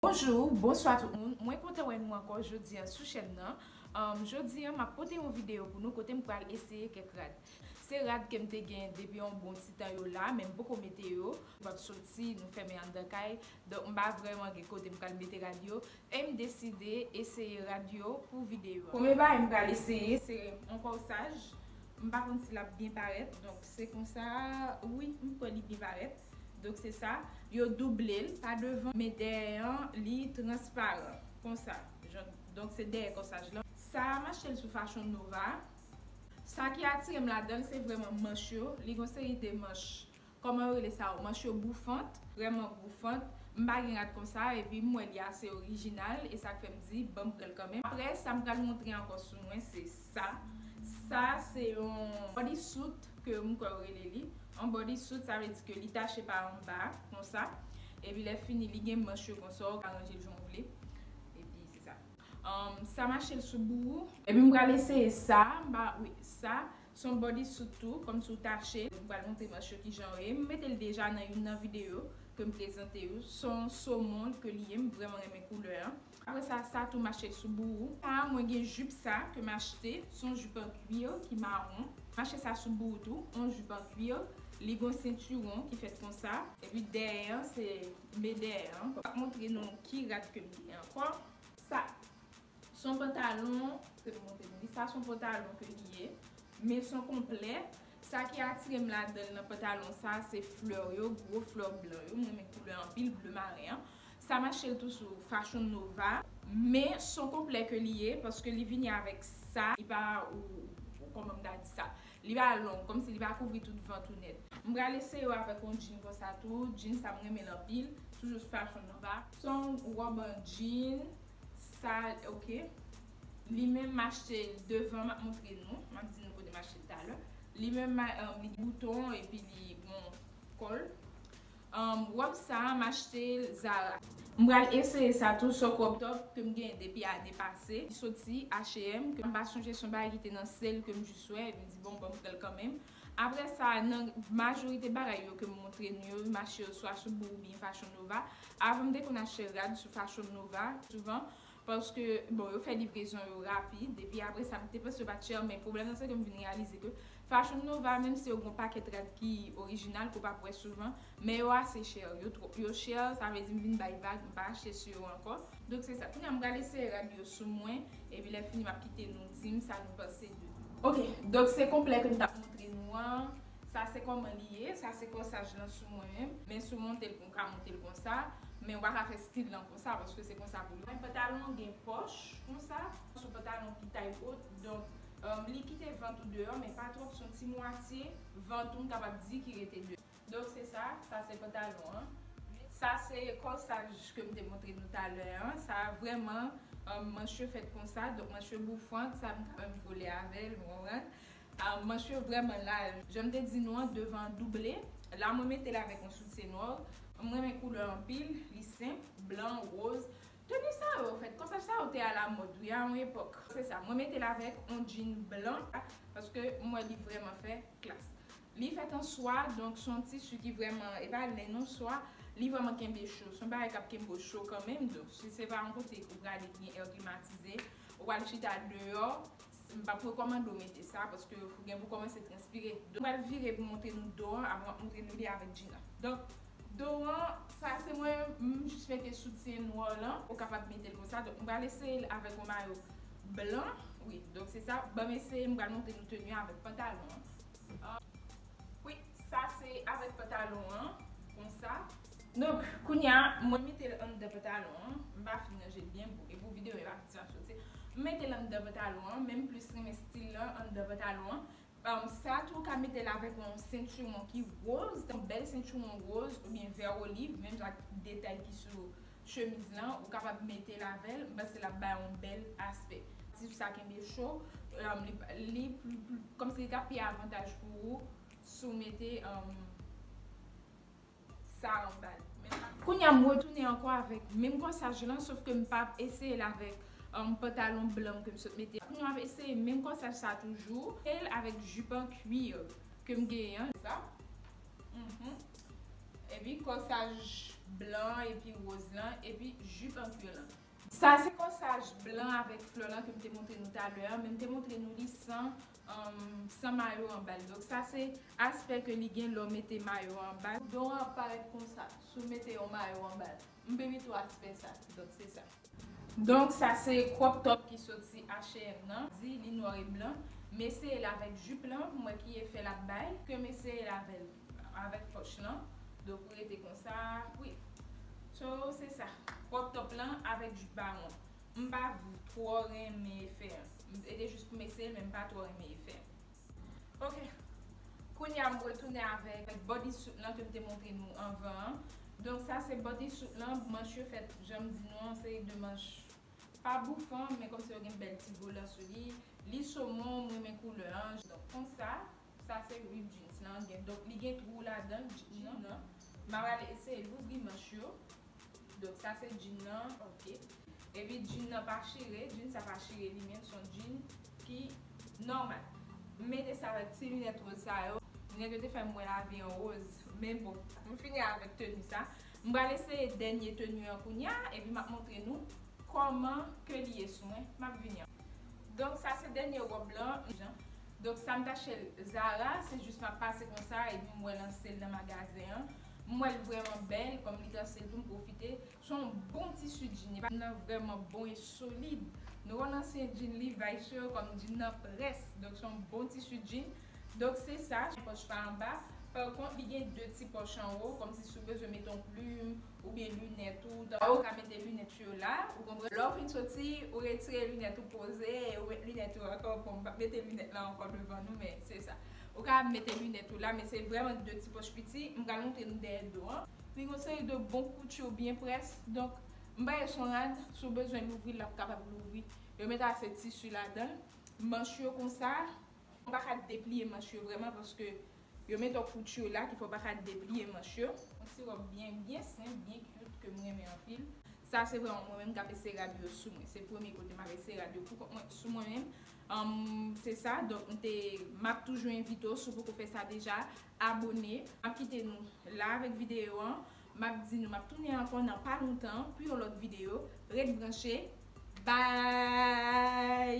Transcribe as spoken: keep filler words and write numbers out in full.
Bonjou, bonswa tout moun. Mwen kontan wè nou ankò jodi a sou chèn nan. Um, jodi a, m ap pote yon videyo pou nou kote m pral eseye kèk rad. Se rad ke m te gen depi yon bon ti tan yo la, men m poko mete yo. M ap soti, nou fèmen anndan kay. Donk, m pa vrèman gen kote m pral mete rad yo. E m deside eseye rad yo pou videyo a. Premye bagay m pral eseye, se yon kòsaj. M pa konn si l ap byen parèt. Donk, se konsa. Wi, m kwè li byen parèt. Donk, se sa. Yo double l pa devan, men dèyè an, li transparan. Konsa. Jan, donk, se dèyè kòsaj lan. Sa a, m achte l sou Fashion Nova. Sa ki atire m ladan l, se vrèman manch yo. Li gon seri de manch. Kòman yo rele sa yo? Manch yo boufant, vrèman boufant. M pa gen rad konsa, epi m wè li ase orijinal, e sa k fè m di, ban m pran l kanmenm. Apre sa, m pral montre ankò sou mwen, se sa. Sa, se yon bodysuit ke m kwè yo rele li. Yon bodysuit, sa vle di ke li tache pa anba, konsa. Epi lè fini, li gen manch yo konsa, ou ka ranje l jan w vle. Epi se sa. Um, sa m achte l sou Bouwou. Epi m pral eseye sa, m pa, wi, sa. Se yon bodysuit tou, kòmsi w tache. M pral montre manch yo kijan yo ye. M mete l deja nan youn nan videyo ke m prezante yo. Se yon somon ke li ye, m vrèman renmen koulè an. Apre sa, sa tou m achte l sou Bouwou. Sa, mwen gen jip sa ke m achte. Se yon jip an kwir ki mawon. M achte sa sou Bouwou tou, yon jip an kwir. Li gon sentiwon ki fèt konsa. Epi dèyè an, se men dèyè an. M ap montre nou ki rad ke m gen ankò. Sa, se yon pantalon, ke m montre nou li. Sa se yon pantalon ke li ye, men se yon konplè. Sa ki atire m ladan l nan pantalon sa, se flè yo, gwo flè blan yo. Mwen renmen koulè anpil, ble maren an. Sa m achte l tou sou Fashion Nova, men se yon konplè ke li ye, paske li vini avèk sa, li pa, ou, ou, kòman m ta di sa? Li pa long, kòmsi li pa kouvri tout vant ou nèt. M pral eseye w avèk yon jean konsa tou. Jean sa m renmen l anpil, toujou sou Fashion Nova. Se yon wòb an jean. Sa, ok. Li menm, m achte l devan, m ap montre nou. M ap di nou kote m achte l talè. Li menm, ma- um, li gen bouton, epi li gon kòl. Um, wòb sa a, m achte l Zara. M pral eseye sa tou, se yon crop top ke m gen depi ane pase. Li soti H e M, ke m pa sonje se yon bagay ki te nan sale ke m jis wè, epi m di, bon, ban m pran l kanmenm. Apre sa, nan majorite bagay yo ke m montre nou yo, m achte yo swa sou Bouwou oubyen Fashion Nova. Avan m te konn achte rad sou Fashion Nova souvan, paske, bon, yo fè livrezon yo rapid, epi apre sa, m te panse yo pa t chè, men pwoblèm nan se ke m vin reyalize ke Fashion Nova, menm si yo gen yon pakèt rad ki orijinal, ke w p ap wè souvan, men yo ase chè, yo twò, yo chè, sa vle di m vin bay vag, m pa achte sou yo ankò. Donk se sa. Kounye a m pral eseye rad yo sou mwen, epi lè fini m ap kite nou di m sa nou panse de li. Ok, donk se konplè ke m t ap montre nou an. Sa se kòman li ye, sa se kòsaj lan sou mwen menm. Men si w monte l, ou ka monte l konsa, men ou pa ka fè stil lan konsa, paske se konsa pou li. Men pantalon an gen pòch konsa, se yon pantalon ki tay wot, donk, um, li kite vant ou deyò, men pa twòp, se yon ti mwatye vant ou, m kapab di, ki rete deyò. Donk se sa, sa se pantalon an. Sa se kòsaj ke m te montre nou talè an. Sa vrèman, um, manch yo fèt konsa, donk manch yo boufant, sa m ka menm vole avè l, ou konprann? Um, manch yo vrèman laj. Jan m te di nou an, devan an double. La mwen mete l avèk yon soutyen nwa. M renmen koulè anpil, li senp, blan, woz. Teni sa yo, anfèt, kòsaj sa yo te alamòd, wi, a yon epòk. Se sa, mwen mete l avèk yon jean blan, paske m wè li vrèman fè klas. Li fèt an swa, donk se yon tisi ki vrèman, e pa len non, swa, li vrèman kenbe cho. Se yon bagay k ap kenbe w cho kanmenm, donk si se pa yon kote ou prale ki gen è klimatize, ou pral chita deyò, m p ap rekòmande w mete sa, paske ou gen pou kòmanse transpire. Donk, m pral vire pou montre nou do an, avan m ap montre nou li avèk jean an. Donk, do an, sa se mwen, m jis mete soutyen nwa lan, ou kapab mete l konsa. Donk, m pral eseye l avèk yon mayo blan, wi. Donk, se sa, ban m eseye, m pral montre nou teni an avèk pantalon an. Wi, sa se avèk pantalon an, konsa. Donk, kounye a, mwen mete l anndan pantalon an. M pa fin ranje l byen, bon, e pou videyo, e pa fouti ap soti. M mete l anndan pantalon an, men m plis renmen stil lan anndan pantalon an. Um, sa tou, ou ka mete l avèk yon sentiwon ki woz, yon bèl sentiwon woz oubyen vè oliv, menm jan ak detay ki sou chemiz lan, ou kapab mete l avè l, m panse l ap bay yon bèl aspè. Ti sa kenbe cho, um, li, li pli, pli, kòmsi li t ap pi avantaj pou ou si w mete, um, sa anba l. Kounye a, m retounen ankò avèk menm kòsaj lan, sof ke m p ap eseye l avèk, um, pantalon blan ke m sot mete. Kounye a, m ap eseye menm kòsaj sa toujou, e l avèk jip an kwir ke m genyen an, sa. Mhm. Epi kòsaj blan epi woz lan, epi jip an kwir lan. Sa se kòsaj blan avèk flè lan ke m te montre nou talè a, men m te montre nou li san, um, san mayo anba l. Donk sa se aspè ke li gen lè w mete mayo anba l. Do an ap parèt konsa, si w mete yon mayo anba l. M pito aspè sa. Donk se sa. Donk sa se crop top ki soti H and M nan. Di li nwa e blan. M eseye l avèk jip lan pou m wè ki efè l ap bay. Ke m eseye l avè l avèk pòch lan. Donk ou rete konsa. Wi. So se sa. Crop top lan avèk jip bawon. M pa twò renmen efè an. E te jis pou m eseye l, men m pa twò renmen efè an. Ok. Kounye a m retounen avèk bodysuit lan ke m te montre nou anvan an. Donk sa se bodysuit lan, manch yo fèt, jan m di nou, yon seri de manch pa boufan, men kòmsi yo gen bèl ti volan sou li. Li somon, m renmen koulè an. Donk konsa, sa se ripped jeans lan gen. Donk li gen twou ladan l, jeans lan. M ap eseye louvri manch yo. Donk sa se jeans lan, ok. Epi jeans lan pa chire, jeans sa pa chire li menm, se yon jeans ki nòmal. M mete sa avèk ti linèt woz sa yo. Linèt yo te fè m wè lavi an woz. Men bon, m fini avèk teni sa. M pral eseye dènye teni an kounye a, epi m ap montre nou kòman ke li ye sou mwen. M ap vini. Donk sa se dènye wòb lan. Donk sa m t achte l Zara, se jis m ap pase konsa, epi m wè l an sale nan magazen an. M wè l vrèman bèl, kòm li t an sale tou, m pwofite. Se yon bon tisi jeans. Li pa nan vrèman bon e solid. Nou konn ansyen jeans Levi's yo, kòm jeans nan près. Donk se yon bon tisi jeans. Donk se sa, pòch pa anba. Pa kont, li gen de ti pòch anwo, kòmsi si w bezwen mete yon plim oubyen linèt ou, ou ka mete linèt yo la, ou konprann. Lè w fin soti, ou retire linèt ou poze, e ou met linèt ou ankò. Bon, m p ap mete linèt la ankò devan nou, men se sa. Ou ka mete linèt ou la, men se vrèman de ti pòch piti. M pral montre nou dèyè do an. Li gen yon seri de bon kouti byen près. Donk, m pa gen son rad, si w bezwen louvri l, l ap kapab louvri. Yo mete ase tisi ladan l. Manch yo konsa. Ou pa ka depliye manch yo vrèman paske yo mete yon kouti la ki fè w pa ka depliye manch yo. Yon ti wòb byen, byen senp, byen cute ke m renmen anpil. Sa se vrèman mwen menm k ap eseye rad yo sou mwen. Se premye kote m ap eseye rad yo pou kont mwen sou mwen menm. Um, se sa, donk m te, m ap toujou envite w, si w poko fè sa deja, abone. M ap kite nou la avèk videyo an. M ap di nou, m ap tounen ankò nan pa lontan pou yon lòt videyo. Ret branche. Bye!